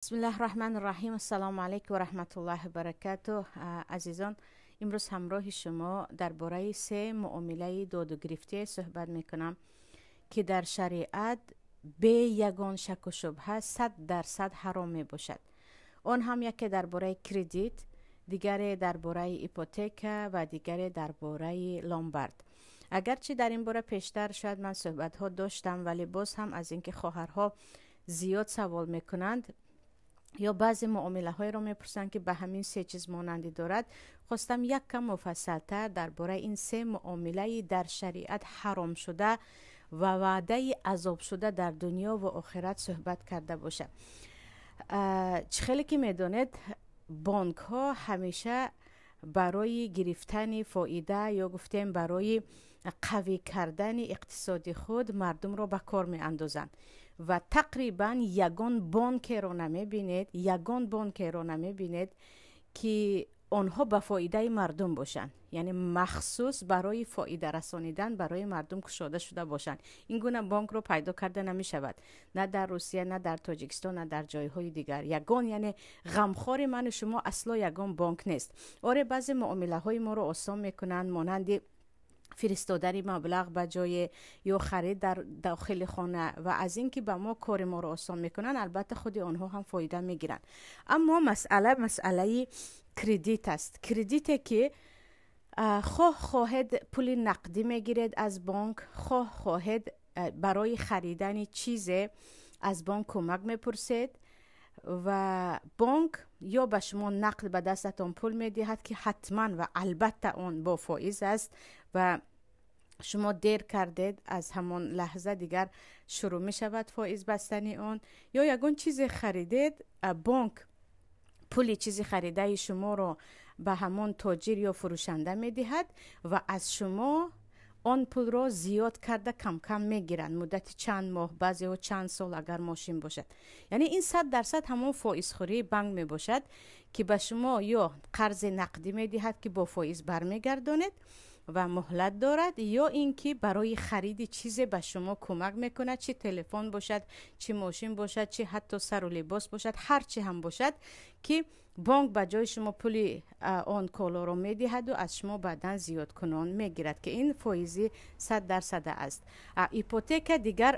Бисмиллаҳи раҳмани раҳим. Ассалому алайкум ва раҳматуллоҳи ва баракатуҳ. Азизон, имрӯз ҳамроҳи шумо дар бораи се муомилаи доду гирифтие суҳбат мекунам, ки дар шариат бе ягон шаку шубҳа 100% ҳаром мебошад. Он ҳам яке дар бораи кредит, дигаре дар бораи ипотека ва дигаре дар бораи ломбард. Агарчи дар ин бора пештар шояд ман суҳбатҳо доштам, вале боз ҳам аз ин ки хоҳарҳо зиёд савол мекунанд ё баъзе муомилаҳоеро мепурсанд, ки ба ҳамин се чиз монандӣ дорад, хостам як кам муфассалтар дар бораи ин се муомилаи дар шариат ҳаром шуда ва ваъдаи азобшуда дар дунё ва охират суҳбат карда бошам. Чӣ хеле ки медонед, бонкҳо ҳамеша барои гирифтани фоида ё гуфтем барои қавӣ кардани иқтисоди худ мардумро ба кор меандозанд ва тақрибан ягон бонкеро намебинед, ягон бонкеро намебинед, ки онҳо ба фоидаи мардум бошанд, яъне махсус барои фоида расонидан барои мардум кушода шуда бошанд. Ин гуна бонкро пайдо карда намешавад на дар Русия, на дар Тоҷикистон, на дар ҷойҳои дигар. Ягон, яъне ғамхори ману шумо асло ягон бонк нест. Оре, баъзе муомилаҳои моро осон мекунанд, монанди фиристодани маблағ ба ҷое ё харид дар дохили хона, ва аз ин ки ба мо кори моро осон мекунанд, албатта худи онҳо ҳам фоида мегиранд. Аммо масъала масъалаи кредит аст. Кредите ки хоҳ хоҳед пули нақдӣ мегиред аз бонк, хоҳ хоҳед барои харидани чизе аз бонк кӯмак мепурсед ва бонк ё ба шумо нақд ба дастатон пул медиҳад, ки ҳатман ва албатта он бо фоиз аст ва шумо дер кардед, аз ҳамон лаҳза дигар шурӯъ мешавад фоиз бастани он, ё ягон чизе харидед, бонк пули чизи харидаи шуморо ба ҳамон тоҷир ё фурӯшанда медиҳад ва аз шумо он пулро зиёд карда камкам мегиранд муддати чанд моҳ, баъзеҳо чанд сол, агар мошин бошад. Яъне ин 100% ҳамон фоизхӯрии банк мебошад, ки ба шумо ё қарзи нақдӣ медиҳад, ки бо фоиз бармегардонед ва муҳлат дорад, ё ин ки барои хариди чизе ба шумо кӯмак мекунад, чӣ телефон бошад, чӣ мошин бошад, чӣ ҳатто сару либос бошад, ҳар чӣ ҳам бошад, ки бонк ба ҷои шумо пули он колоро медиҳаду аз шумо баъдан зиёдкунон мегирад, ки ин фоизи 100% аст. Ипотека дигар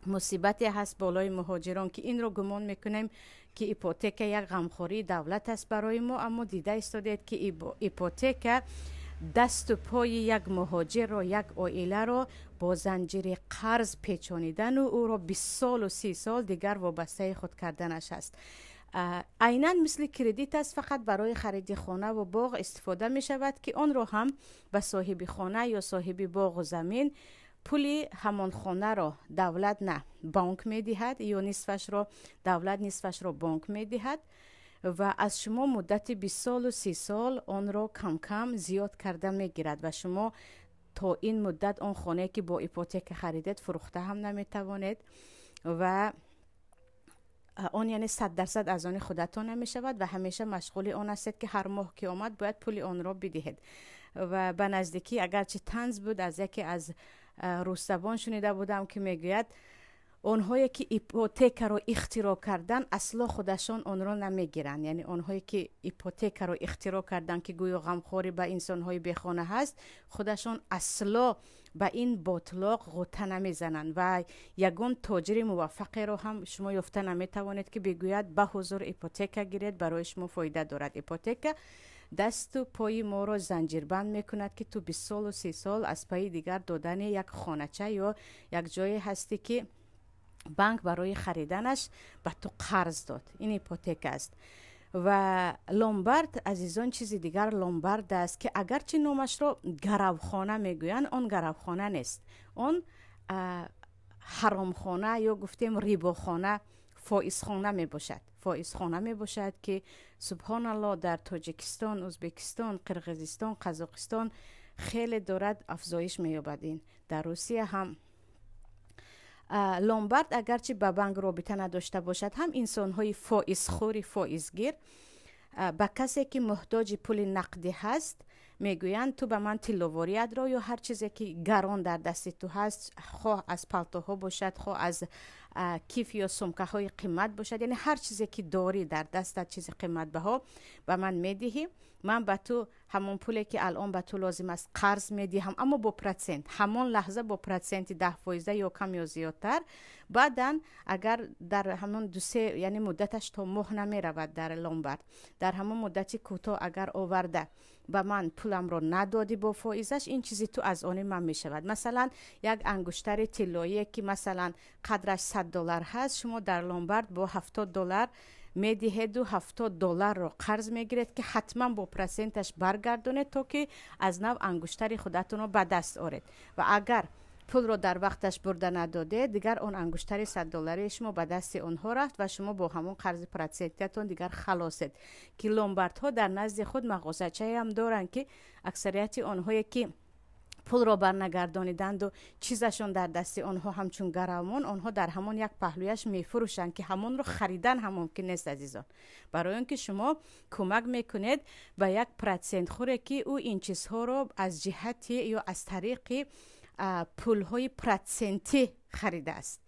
мусибате ҳаст болои муҳоҷирон, ки инро гумон мекунем, ки ипотека як ғамхории давлат аст барои мо, аммо дида истодед, ки ипотека дасту пои як муҳоҷирро, як оиларо бо занҷири қарз печонидану ӯро 20 солу 30 сол дигар вобастаи худ карданаш аст. Айнан мисли кредит аст, фақат барои хариди хонаву боғ истифода мешавад, ки онро ҳам ба соҳиби хона ё соҳиби боғу замин пули ҳамон хонаро давлат на, бонк медиҳад, ё нисфашро давлат, нисфашро бонк медиҳад ва аз шумо муддати 20 солу 30 сол онро камкам зиёд карда мегирад ва шумо то ин муддат он хонае, ки бо ипотека харидед, фурӯхта ҳам наметавонед ва он яъне 100% аз они худатон намешавад ва ҳамеша машғули он ҳастед, ки ҳар моҳ ки омад, бояд пули онро бидиҳед. Ва ба наздикӣ, агарчи танз буд, аз яке аз русзабон шунида будам, ки мегӯяд, онҳое ки ипотекаро ихтироъ кардан, асло худашон онро намегиранд. Яъне онҳое ки ипотекаро ихтироъ карданд, ки гӯё ғамхорӣ ба инсонҳои бехона ҳаст, худашон асло ба ин ботлоқ ғӯта намезананд ва ягон тоҷири муваффақеро ҳам шумо ёфта наметавонед, ки бигӯяд, ба ҳузур ипотека гиред, барои шумо фоида дорад. Ипотека дасту пои моро занҷирбанд мекунад, ки ту 20 солу 30 сол аз пайи дигар додани як хонача ё як ҷое ҳастӣ, ки банк барои хариданаш ба ту қарз дод. Ин ипотека аст. Ва ломбард, азизон, чизи дигар ломбард аст, ки агарчи номашро гаравхона мегӯянд, он гаравхона нест, он ҳаромхона ё гуфтем рибохона, фоизхона мебошад. Фоизхона мебошад, ки субҳоналло, дар Тоҷикистон, Ӯзбекистон, Қирғизистон, Қазоқистон хеле дорад афзоиш меёбад. Ин дар Русия ҳам. Ломбард агарчи ба банк робита надошта бошад ҳам, инсонҳои фоизхӯри фоизгир ба касе, ки муҳтоҷи пули нақдӣ ҳаст, мегӯянд, ту ба ман тилловориятро ё ҳар чизе, ки гарон дар дасти ту ҳаст, хоҳ аз палтоҳо бошад, хоҳ аз киф ё сумкаҳои қимат бошад, яъне ҳар чизе ки дорӣ дар дастат, чизи қиматбаҳо ба ман медиҳӣ, ман ба ту ҳамон пуле ки алон ба ту лозим аст қарз медиҳам, аммо бо процент, ҳамон лаҳза бо проценти 10% ё кам ё зиёдтар. Баъдан агар дар ҳамон 2-3, яъне муддаташ то моҳ намеравад дар ломбард, дар ҳамон муддати кӯтоҳ агар оварда ба ман пуламро надодӣ бо фоизаш, ин чизи ту аз они ман мешавад. Масалан, як ангуштари тиллоие ки масалан қадраш $100 ҳаст, шумо дар ломбард бо $70 медиҳеду $70-ро қарз мегиред, ки ҳатман бо проценташ баргардонед, то ки аз нав ангуштари худатонро ба даст оред. Ва агар пулро дар вақташ бурда надодед, дигар он ангуштари $100 шумо ба дасти онҳо рафт ва шумо бо ҳамон қарзи процентиятон дигар халосед. Ки ломбардҳо дар назди худ мағозачаам доранд, ки аксарияти онҳое ки пулро барнагардониданду чизашон дар дасти онҳо ҳамчун гаравмон, онҳо дар ҳамон як паҳлӯяш мефурӯшанд, ки ҳамонро харидан ҳам мумкин нест, азизон. Барои он ки шумо кӯмак мекунед ба як процентхӯре, ки ӯ ин чизҳоро аз ҷиҳати ё аз тариқи пулҳои процентӣ харидааст,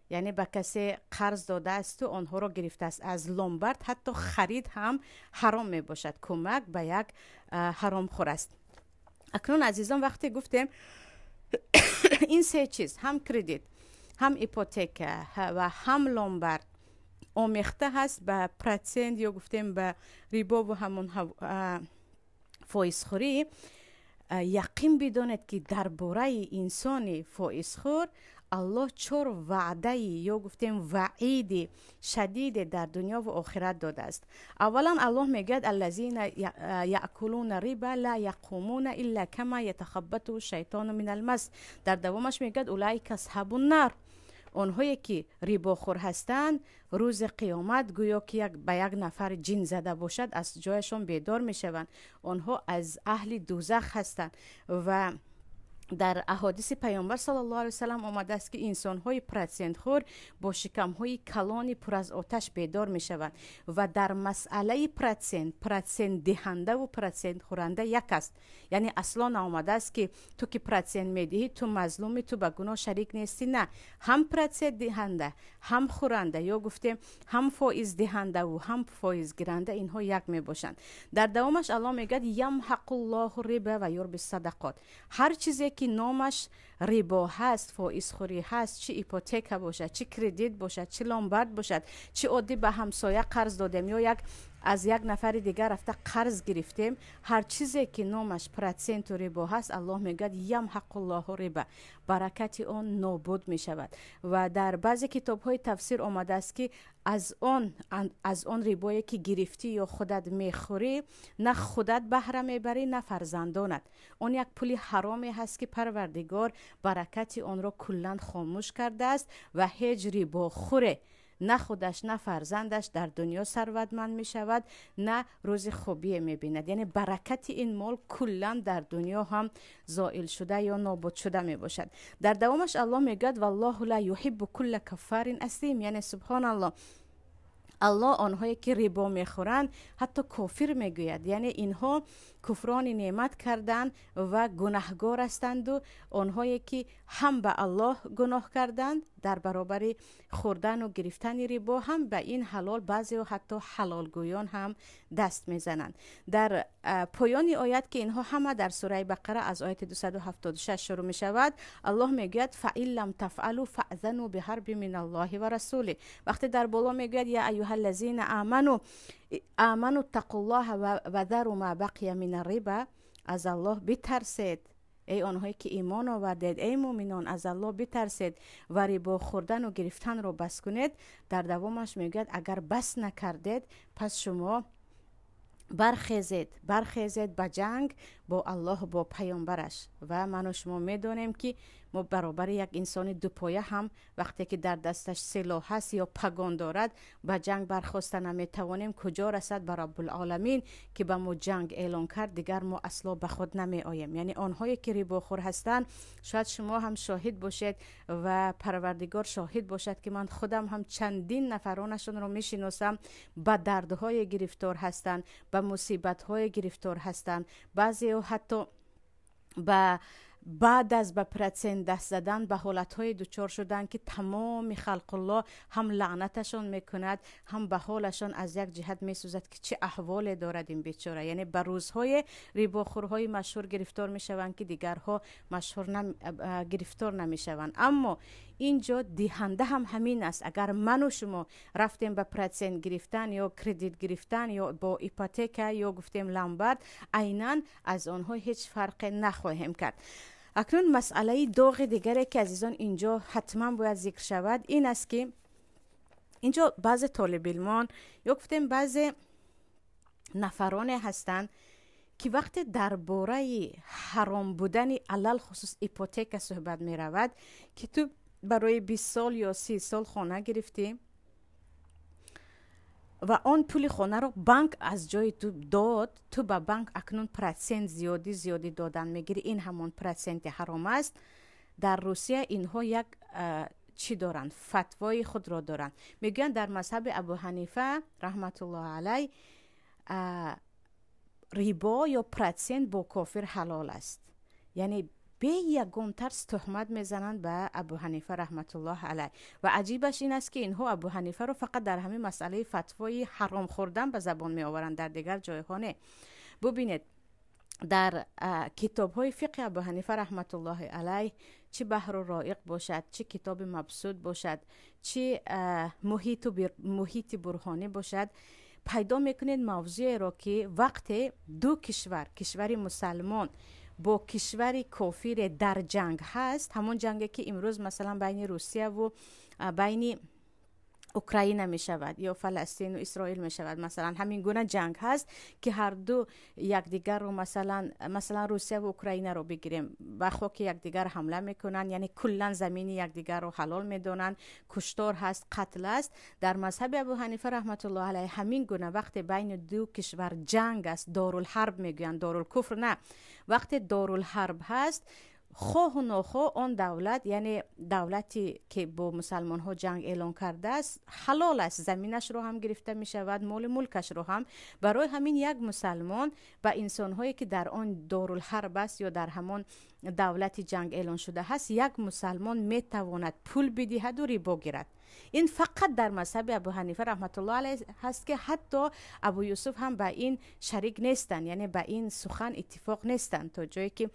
яъне ба касе қарз додаасту онҳоро гирифтааст аз ломбард. Ҳатто харид ҳам ҳаром мебошад, кӯмак ба як ҳаромхӯр аст. Акнун, азизон, вақте гуфтем ин се чиз, ҳам кредит, ҳам ипотека ва ҳам ломбард, омехта ҳаст ба процент ё гуфтем ба рибову ҳамон фоизхӯрӣ, яқин бидонед, ки дар бораи инсони фоизхӯр Аллоҳ чор ваъдаи ё гуфтем ваъиди шадиде дар дунё ва охират додааст. Аввалан, Аллоҳ мегӯяд: الذين يأكلون الربا لا يقومون إلا كما يتخبطه الشيطان من المس. Дар давомаш мегӯяд: أولئك أصحاب النار. Онҳое ки рибохӯр ҳастанд, рӯзи қиёмат гӯё ки ба як нафар ҷин зада бошад, аз ҷояшон бедор мешаванд, онҳо аз аҳли дӯзах ҳастанд. Ва дар аҳодиси Паёмбар саллаллоҳу алайҳи васалам омадааст, ки инсонҳои процентхӯр бо шикамҳои калони пур аз оташ бедор мешаванд. Ва дар масъалаи процент, процентдиҳандаву процентхӯранда як аст, яъне асло наомадааст, ки ту ки процент медиҳӣ, ту мазлуми, ту ба гуноҳ шарик нестӣ. На, ҳам процентдиҳанда, ҳам хӯранда ё гуфтем ҳам фоиздиҳандаву ҳам фоизгиранда, инҳо як мебошанд. Дар давомаш Аллоҳ мегӯяд: يمحق الله الربا ويربي الصدقات. Ҳар чизе ки номаш рибо ҳаст, фоизхӯрӣ ҳаст, чӣ ипотека бошад, чӣ кредит бошад, чӣ ломбард бошад, чӣ оддӣ ба ҳамсоя қарз додем ё як аз як нафари дигар рафта қарз гирифтем, ҳар чизе ки номаш проценту рибо ҳаст, Аллоҳ мегӯяд: يمحق الله الربا, баракати он нобуд мешавад. Ва дар баъзе китобҳои тафсир омадааст, ки аз он рибое ки гирифтӣ ё худат мехӯрӣ, на худат баҳра мебарӣ, на фарзандонат. Он як пули ҳароме ҳаст, ки Парвардигор баракати онро куллан хомӯш кардааст ва ҳеҷ рибохӯре на худаш, на фарзандаш дар дунё сарватманд мешавад, на рӯзи хубие мебинад. Яъне баракати ин мол куллан дар дунё ҳам зоил шуда ё нобуд шуда мебошад. Дар давомаш Аллоҳ мегӯяд: والله لا يحب كل كفار أثيم. Яъне, субҳоналлоҳ, Аллоҳ онҳое ки рибо мехӯранд, ҳатто кофир мегӯяд. Яъне инҳо куфрони неъмат карданд ва гунаҳгор ҳастанду онҳое ки ҳам ба Аллоҳ гуноҳ карданд дар баробари хӯрдану гирифтани рибо, ҳам ба ин ҳалол баъзео ҳатто ҳалолгӯён ҳам даст мезананд. Дар поёни оят, ки инҳо ҳама дар сураи Бақара аз ояти 276 шурӯъ мешавад, Аллоҳ мегӯяд: فإن لم تفعلوا فأذنوا بحرب من الله ورسوله. Вақте дар боло мегӯяд: يا أيها الذين آمنوا اتقوا الله وذروا ما بقي من الربا, аз Аллоҳ битарсед, эй онҳое ки имон овардед, эй муъминон, аз Аллоҳ битарсед ва рибо хӯрдану гирифтанро бас кунед, дар давомаш мегӯяд: агар бас накардед, пас шумо бархезед, бархезед ба ҷанг бо Аллоҳ, бо паёмбараш. Ва ману шумо медонем, ки мо баробари як инсони дупоя ҳам, вақте ки дар дасташ силоҳ ҳаст ё пагон дорад, ба ҷанг бархоста наметавонем, куҷо расад ба Раббулоламин, ки ба мо ҷанг эълон кард, дигар мо асло ба худ намеоем. Яъне онҳое ки рибохӯр ҳастанд, шояд шумо ҳам шоҳид бошед ва Парвардигор шоҳид бошад, ки ман худам ҳам чандин нафаронашонро мешиносам, ба дардҳое гирифтор ҳастанд, ба мусибатҳое гирифтор ҳастанд, баъзео ҳатто ба Баъд аз ба процент даст задан ба ҳолатҳое дучор шуданд, ки тамоми халқуллоҳ ҳам лаънаташон мекунад, ҳам ба ҳолашон аз як ҷиҳат месӯзад, ки чӣ аҳволе дорад ин бечора. Яъне ба рӯзҳое рибохӯрҳои машҳур гирифтор мешаванд, ки дигарҳо машҳур гирифтор намешаванд. Аммо инҷо диҳанда ҳам ҳамин аст. Агар ману шумо рафтем ба процент гирифтан ё кредит гирифтан ё бо ипотека ё гуфтем ломбард, айнан аз онҳо ҳеҷ фарқе нахоҳем кард. Акнун масъалаи доғи дигаре, ки, азизон, инҷо ҳатман бояд зикр шавад, ин аст, ки инҷо баъзе толибилмон ё гуфтем баъзе нафароне ҳастанд, ки вақте дар бораи ҳаром будани алалхусус ипотека суҳбат меравад, ки ту барои 20 сол ё 30 сол хона гирифтӣ ва он пули хонаро банк аз ҷои ту дод, ту ба банк акнун процент зиёдӣ зиёдӣ додан мегирӣ, ин ҳамон проценти ҳаром аст. Дар Русия инҳо як чӣ доранд, фатвои худро доранд. Мегӯянд, дар мазҳаби Абу Ҳанифа раҳматуллоҳ алай рибо ё процент бо кофир ҳалол аст. Яъне бе ягон тарс туҳмат мезананд ба Абу Ҳанифа раҳматуллоҳ алай. Ва аҷибаш ин аст, ки инҳо Абу Ҳанифаро фақат дар ҳамин масъалаи фатвои ҳаром хӯрдан ба забон меоваранд, дар дигар ҷойҳо не. Бубинед, дар китобҳои фиқҳи Абу Ҳанифа раҳматуллоҳи алайҳ, чӣ Баҳру Роиқ бошад, чӣ китоби Мабсут бошад, чӣ Муҳити Бурҳонӣ бошад, пайдо мекунед мавзӯеро, ки вақте ду кишвар, кишвари мусалмон бо кишвари кофире дар ҷанг ҳаст, ҳамон ҷанге, ки имрӯз масалан байни Русияву байни Украина мешавад ё Фаластину Исроил мешавад, масалан, ҳамин гуна ҷанг ҳаст, ки ҳарду якдигарро, масалан, Русия ва Украинаро бигирем, ба хоки якдигар ҳамла мекунанд, яъне куллан замини якдигарро ҳалол медонанд, куштор ҳаст, қатл аст. Дар мазҳаби Абу Ҳанифа раҳматуллоҳ алайҳ ҳамин гуна вақте байни ду кишвар ҷанг аст, дорулҳарб мегӯянд, дорулкуфр на, вақте дорулҳарб ҳаст, хоҳу нохоҳ он давлат, яъне давлате ки бо мусалмонҳо ҷанг эълон кардааст, ҳалол аст, заминашро ҳам гирифта мешавад, моли мулкашро ҳам. Барои ҳамин як мусалмон ба инсонҳое, ки дар он дорулҳарб аст ё дар ҳамон давлати ҷанг эълон шуда ҳаст, як мусалмон метавонад пул бидиҳаду рибо гирад. Ин фақат дар мазҳаби Абу Ҳанифа раҳматуллоҳ алайҳ ҳаст, ки ҳатто Абу Юсуф ҳам ба ин шарик нестанд, яъне ба ин сухан иттифоқ нестанд. То ҷое ки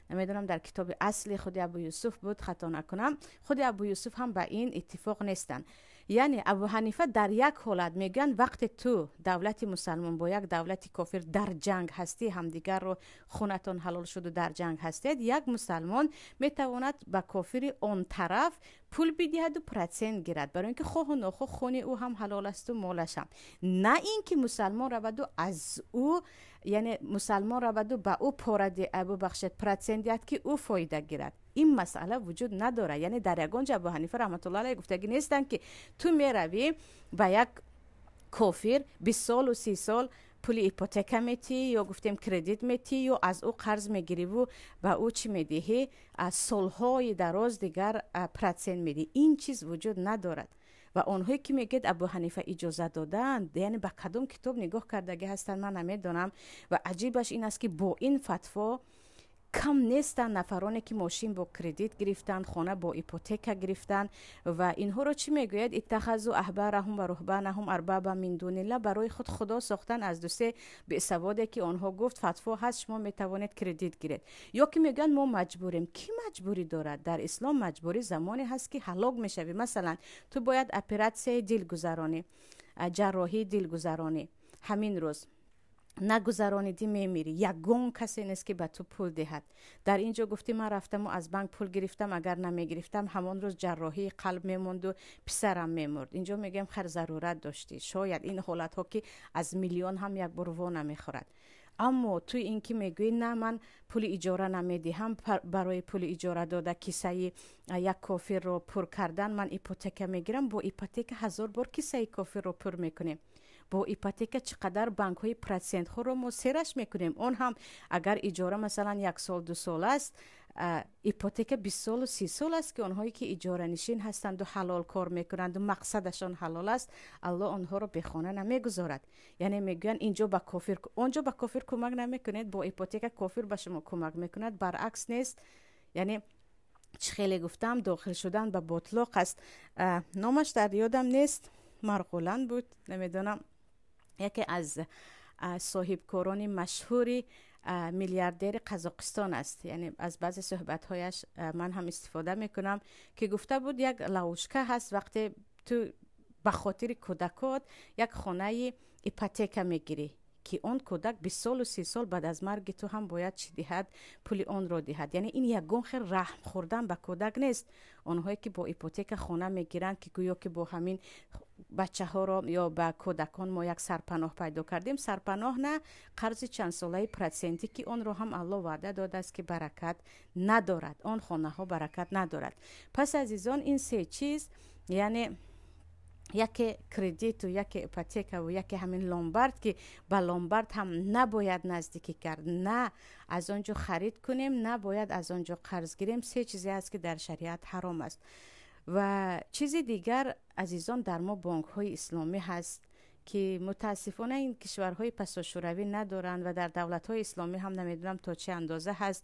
намедонам, дар китоби асли худи Абу Юсуф буд, хато накунам, худи Абу Юсуф ҳам ба ин иттифоқ нестанд. Яъне Абу Ҳанифа дар як ҳолат мегӯянд: вақте ту давлати мусалмон бо як давлати кофир дар ҷанг ҳастӣ, ҳамдигарро хунатон ҳалол шуду дар ҷанг ҳастед, як мусалмон метавонад ба кофири он тараф пул бидиҳаду процент гирад, барои ин ки хоҳу нохоҳ хуни ӯ ҳам ҳалол асту молаш ҳам. На ин ки мусалмон раваду аз ӯ, яъне мусалмон раваду ба ӯ пора, бубахшед, процент диҳад, ки ӯ фоида гирад. Ин масъала вуҷуд надорад. Яъне дар ягон ҷо Абу Ҳанифа раҳматуллоҳ алайҳ гуфтагӣ нестанд, ки ту меравӣ ба як кофир 20 солу 30 сол пули ипотека метиҳӣ ё гуфтем кредит метиҳӣ ё аз ӯ қарз мегириву ба ӯ чӣ медиҳӣ, аз солҳои дароз дигар процент медиҳӣ. Ин чиз вуҷуд надорад. Ва онҳое ки мегӯяд, Абу Ҳанифа иҷозат додаанд, яъне ба кадом китоб нигоҳ кардагӣ ҳастанд, ман намедонам. Ва аҷибаш ин аст, ки бо ин фатво кам нестанд нафароне, ки мошин бо кредит гирифтанд, хона бо ипотека гирифтанд. Ва инҳоро чӣ мегӯяд? Иттахазу аҳбараҳум ва руҳбанаҳум арбаба мин дунилла, барои худ худо сохтан аз дусе бесаводе, ки онҳо гуфт фатво ҳаст, шумо метавонед кредит гиред. Ё ки мегӯянд, мо маҷбурем. Кӣ маҷбурӣ дорад? Дар ислом маҷбурӣ замоне ҳаст, ки ҳалок мешавӣ. Масалан, ту бояд оператсияи дил гузаронӣ, ҷарроҳии дил гузаронӣ, ҳамин рӯз нагузаронидӣ, мемирӣ, ягон касе нест, ки ба ту пул диҳад. Дар ин ҷо гуфтӣ, ман рафтаму аз банк пул гирифтам, агар намегирифтам, ҳамон рӯз ҷарроҳии қалб мемонду писарам мемурд. Инҷо мегӯям, хар, зарурат доштӣ. Шояд ин ҳолатҳо, ки аз миллион ҳам як бор во намехӯрад. Аммо ту ин ки мегӯӣ, на, ман пули иҷора намедиҳам, барои пули иҷора дода кисаи як кофирро пур кардан ман ипотека мегирам. Бо ипотека ҳазор бор кисаи кофирро пур мекунем. Бо ипотека чӣ қадар банкҳои процентҳоро мо сераш мекунем. Он ҳам агар иҷора масалан як сол, 2 сол аст, ипотека 20 солу 30 сол аст, ки онҳое ки иҷоранишин ҳастанду ҳалол кор мекунанду мақсадашон ҳалол аст, Аллоҳ онҳоро бехона намегузорад. Яъне мегӯянд, инҷо ба кофир, онҷо ба кофир кӯмак намекунед, бо ипотека кофир ба шумо кӯмак мекунад. Баръакс нест. Яъне чӣ хеле гуфтам, дохил шудан ба ботлоқ аст. Номаш дар ёдам нест, Марғулан буд, намедонам, яке аз соҳибкорони машҳури миллиардери Қазоқистон аст. Яъне аз баъзе суҳбатҳояш ман ҳам истифода мекунам, ки гуфта буд, як ловушка ҳаст: вақте ту ба хотири кӯдакот як хонаи ипотека мегирӣ, ки он кӯдак 20 солу 30 сол баъд аз марги ту ҳам бояд чӣ диҳад, пули онро диҳад. Яъне ин ягон хел раҳм хӯрдан ба кӯдак нест. Онҳое ки бо ипотека хона мегиранд, ки гӯё ки бо ҳамин бачаҳоро ё ба кӯдакон мо як сарпаноҳ пайдо кардем. Сарпаноҳ на, қарзи чандсолаи процентӣ, ки онро ҳам Аллоҳ ваъда додааст, ки баракат надорад, он хонаҳо баракат надорад. Пас, азизон, ин се чиз, яъне яке кредиту, яке ипотекаву яке ҳамин ломбард, ки ба ломбард ҳам набояд наздикӣ кард, на аз он ҷо харид кунем, на бояд аз он ҷо қарз гирем. Се чизе аст, ки дар шариат ҳаром аст. Ва чизи дигар, азизон, дар мо бонкҳои исломӣ ҳаст, ки мутаассифона ин кишварҳои пасошӯравӣ надоранд ва дар давлатҳои исломӣ ҳам намедонам то чӣ андоза ҳаст.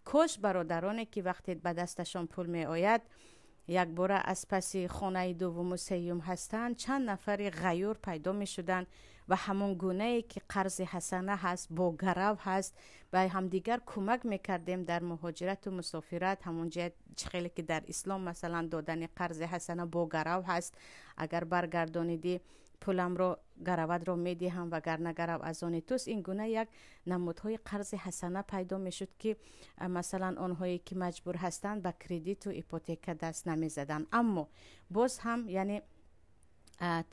Кош бародароне, ки вақте ба дасташон пул меояд, якбора аз паси хонаи дуввуму сеюм ҳастанд, чанд нафари ғаюр пайдо мешуданд ва ҳамон гунае ки қарзи ҳасана ҳаст, бо гарав ҳаст, ба ҳамдигар кӯмак мекардем дар муҳоҷирату мусофират. Ҳамон ҷиҳат, чӣ хеле ки дар ислом, масалан, додани қарзи ҳасана бо гарав ҳаст: агар баргардонидӣ пуламро, гараватро медиҳам, вагарна гарав аз они туст. Ин гуна як намудҳои қарзи ҳасана пайдо мешуд, ки масалан онҳое ки маҷбур ҳастанд, ба кредиту ипотека даст намезаданд. Аммо боз ҳам, яъне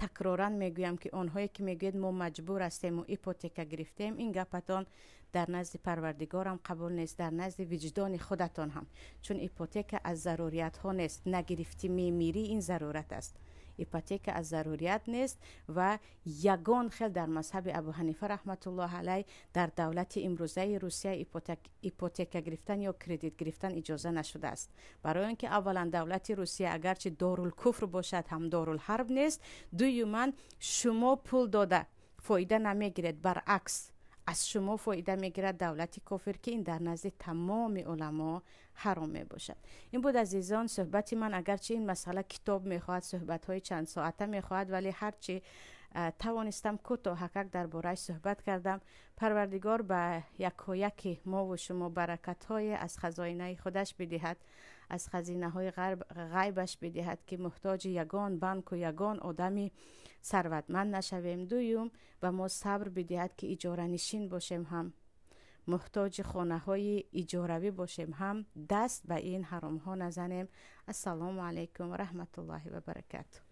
такроран мегӯям, ки онҳое ки мегӯяд, мо маҷбур ҳастему ипотека гирифтем, ин гапатон дар назди Парвардигорам қабул нест, дар назди виҷдони худатон ҳам, чун ипотека аз заруриятҳо нест. Нагирифтӣ, мемирӣ, ин зарурат аст. Ипотека аз зарурият нест ва ягон хел дар мазҳаби Абу Ҳанифа раҳматуллоҳ алай дар давлати имрӯзаи Русия ипотека гирифтан ё кредит гирифтан иҷоза нашудааст. Барои он ки аввалан давлати Русия агарчи дорулкуфр бошад ҳам, дорулҳарб нест. Дуюман, шумо пул дода фоида намегиред, баръакс, аз шумо фоида мегирад давлати кофир, ки ин дар назди тамоми уламо ҳаром мебошад. Ин буд, азизон, суҳбати ман. Агарчи ин масъала китоб мехоҳад, суҳбатҳои чандсоата мехоҳад, вале ҳарчи тавонистам, кӯтоҳакак дар борааш суҳбат кардам. Парвардигор ба якояки мову шумо баракатҳое аз хазоинаи худаш бидиҳад, аз хазинаҳои ғайбаш бидиҳад, ки муҳтоҷи ягон банку ягон одами сарватманд нашавем. Дуюм, ба мо сабр бидиҳад, ки иҷоранишин бошем ҳам, муҳтоҷи хонаҳои иҷоравӣ бошем ҳам, даст ба ин ҳаромҳо назанем. Ассалому алайкум ва раҳматуллоҳи ва баракату.